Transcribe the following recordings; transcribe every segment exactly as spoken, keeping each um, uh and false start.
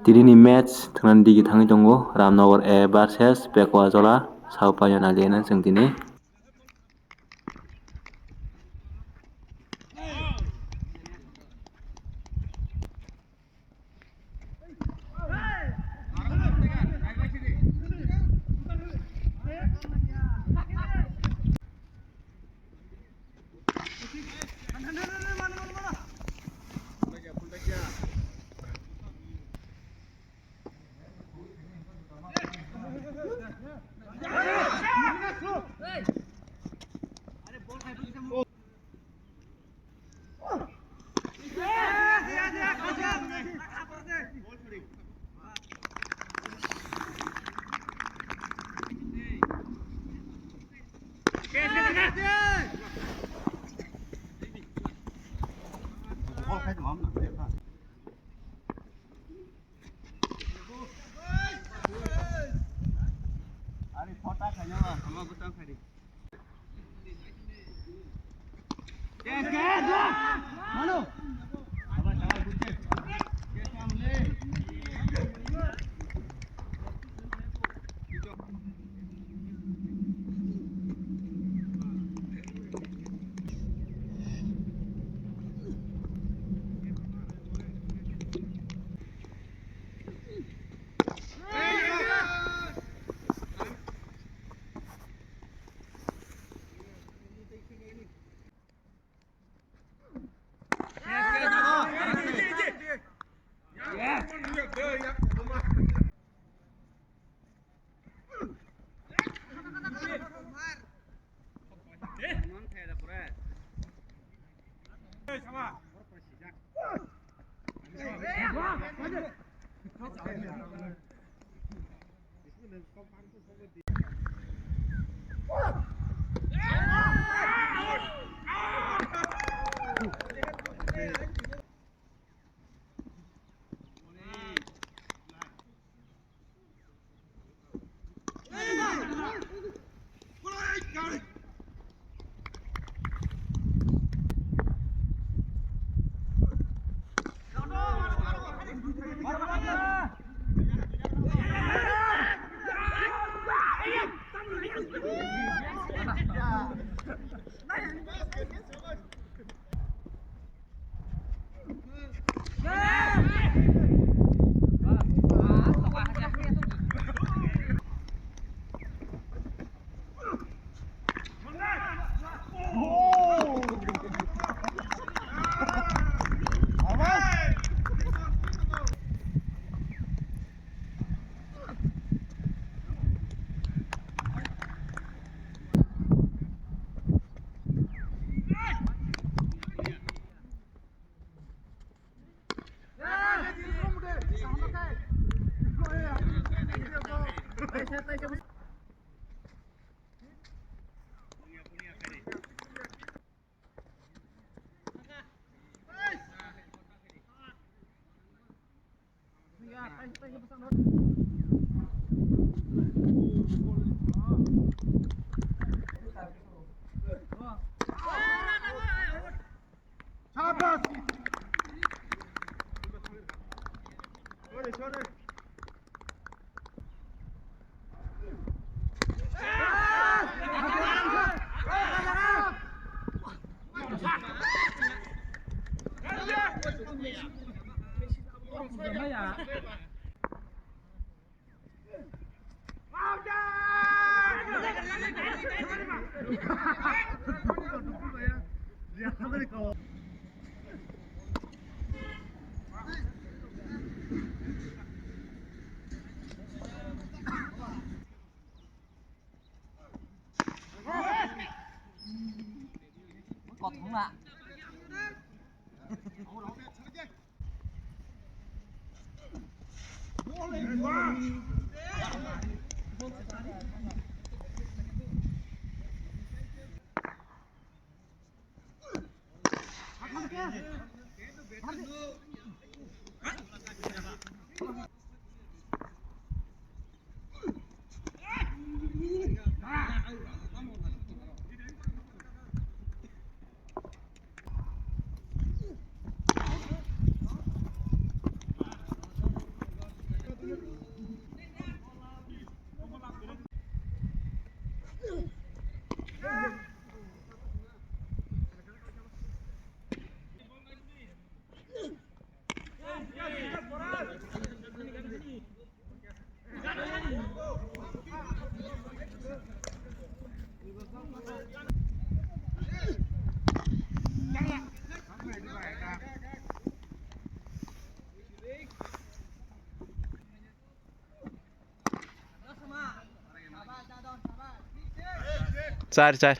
Tini ni match thwngna digi thangwi tongo, Ramnagar A versus Pekwa Jola, South Paion Aliana chwng tini. Char, char.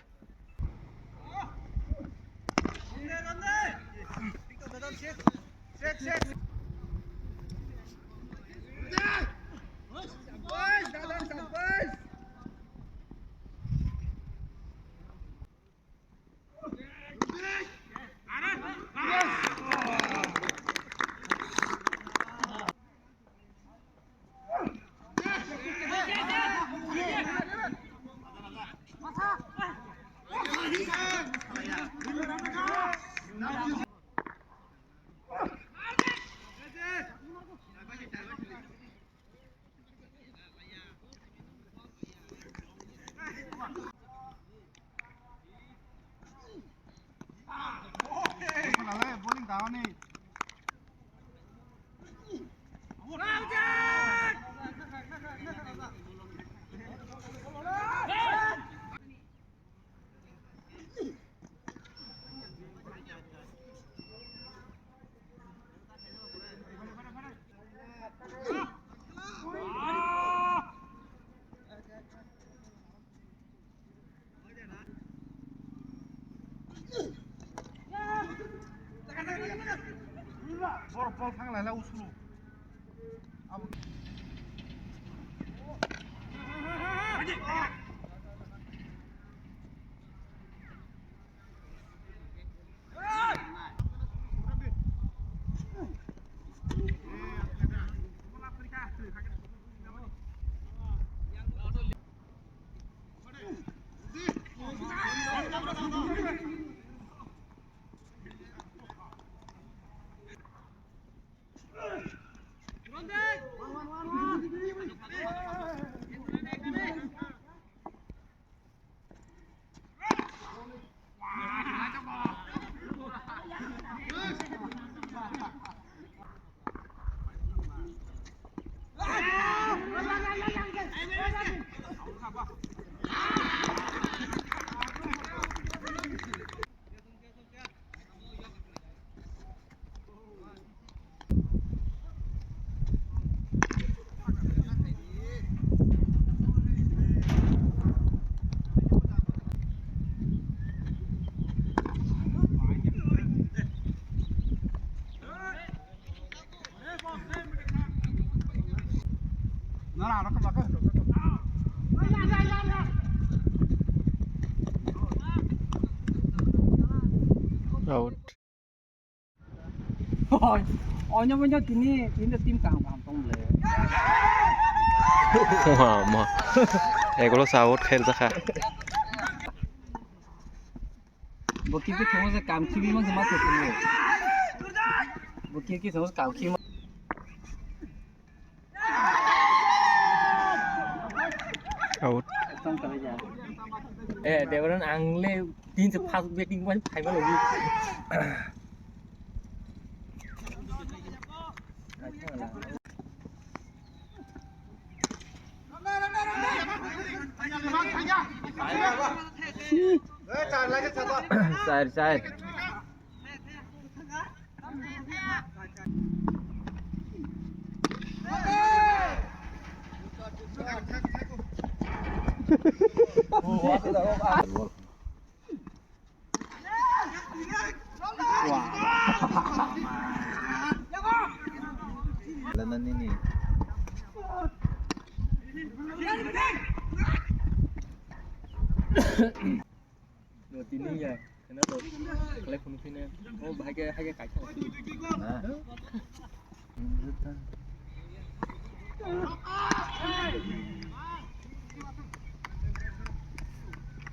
Bor bol thang laila usulu. Abo. Out. Oi, onyo monyo tini, tini team kaham kaham tong le. Wah, ma. Egulo sa out khair jakha. Bo kiki thongo se kam khibi mang se ma thok mo. Bo kiki thongo se kam khibi. Out. Eh, Devaran ang le tin se first batting wan phai ba logi. Side, side. Lana nini. No, tini ya. Kena to. Kale phone phone. Oh, bahai ke, hai ke kaisa. Na.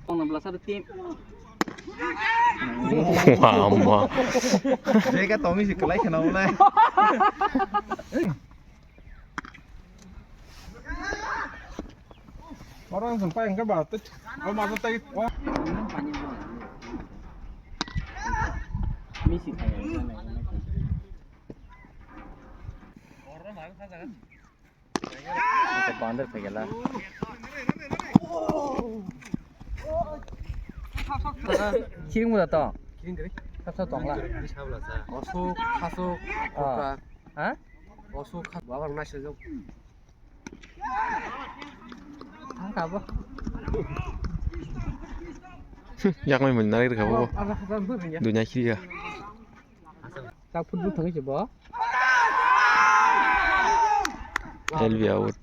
Kong nang belasa team. Wah, ma. Jega Tommy si kelai kena mulai. Orang sampai enggak batuk. Oh, masuk tadi. Wah. Misi kaya. Bandar kaya lah. Kiring muda to. Kiring kiri. Sasa tongla. Osu, kasu, ah. Buka. Ha? Osu, kasu, babang nasi jok. Thang kha bo. Yakmai mani nari rwkha bo. Dunya khiriya. Tak football thangwi se bo. L B out.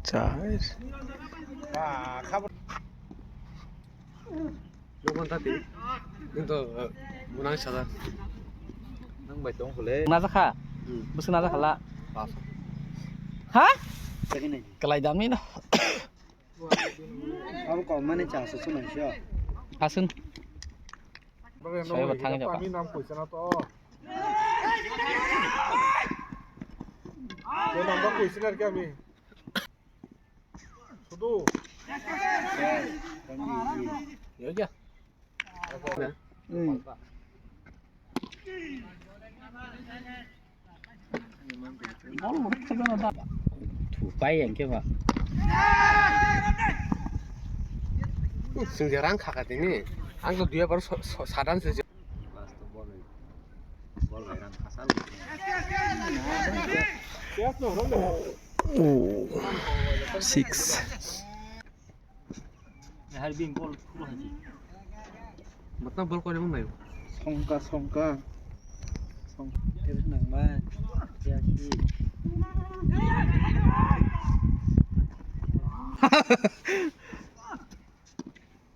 Char. Nokon tati. Nokon tati. Nokon tati. Nang bai tong khole. Najakha? Hmm. Bwswk najakha la? Pas. Ha? Kalai damni no. Abo kom mani cha su su nang sio. Asun. Saya batang aja, Pak. Kami nam kuisa na to. Ko nam da kuisa na kami. Sudu. Ya, ya. Hmm. Thupai yang ke ba. Sing jarang kha kha tini. Ang to dua bar sadan se. Oh, six. Matang bol kore mung nayo. Songka, songka. Songka nang ba. Ya si.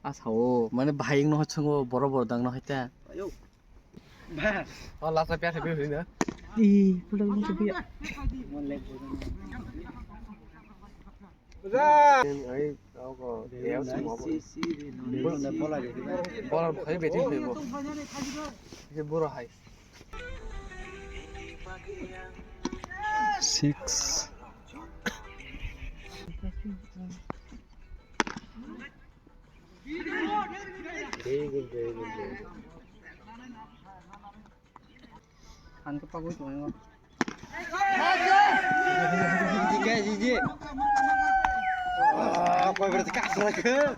Asa o, mane bahai no hachango boro boro dang no haita. Ayo. Ba. Oh, last piece happy hoi na. Ih, pulang mo sabi. Ai, ako. Bola hai beti hoibo. Boro hai. Six. Ang kepagui tongo. Jiji, jiji. Ah, koi berarti kasar ke.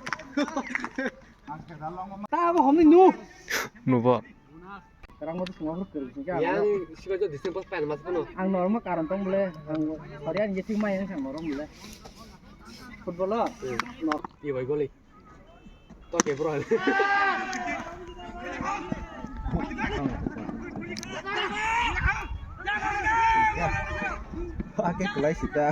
Tabo homni nu. Nubo. Rang mo suma hor kiri sini. Yang siga jo December pen mas kono. Ang normal karon tong bole. Ang Korean ye thik mai yang sang normal bole. Football lo. Hmm. No. Iya bai goli. To ke bro. Ake kulai sita.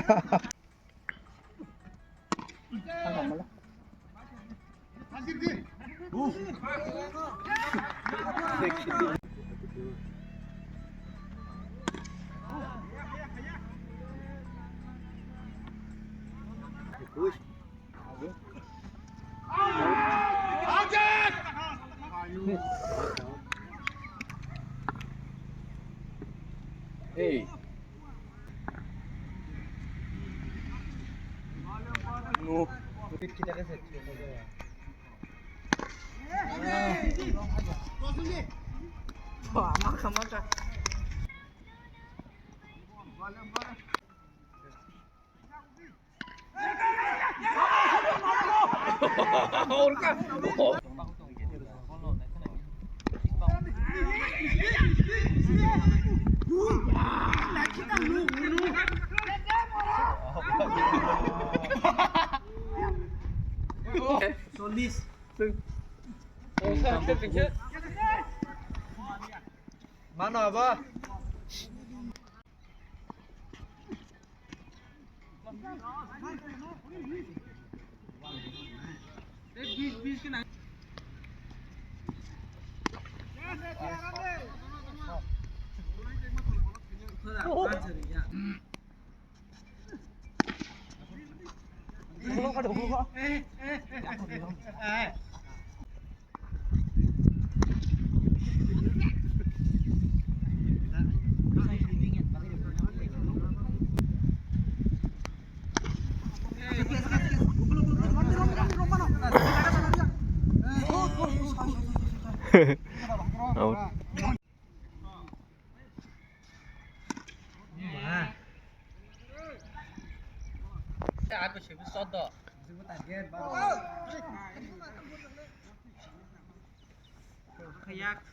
Hey. No. Wah, maka, maka. Mano abo. Out. Yak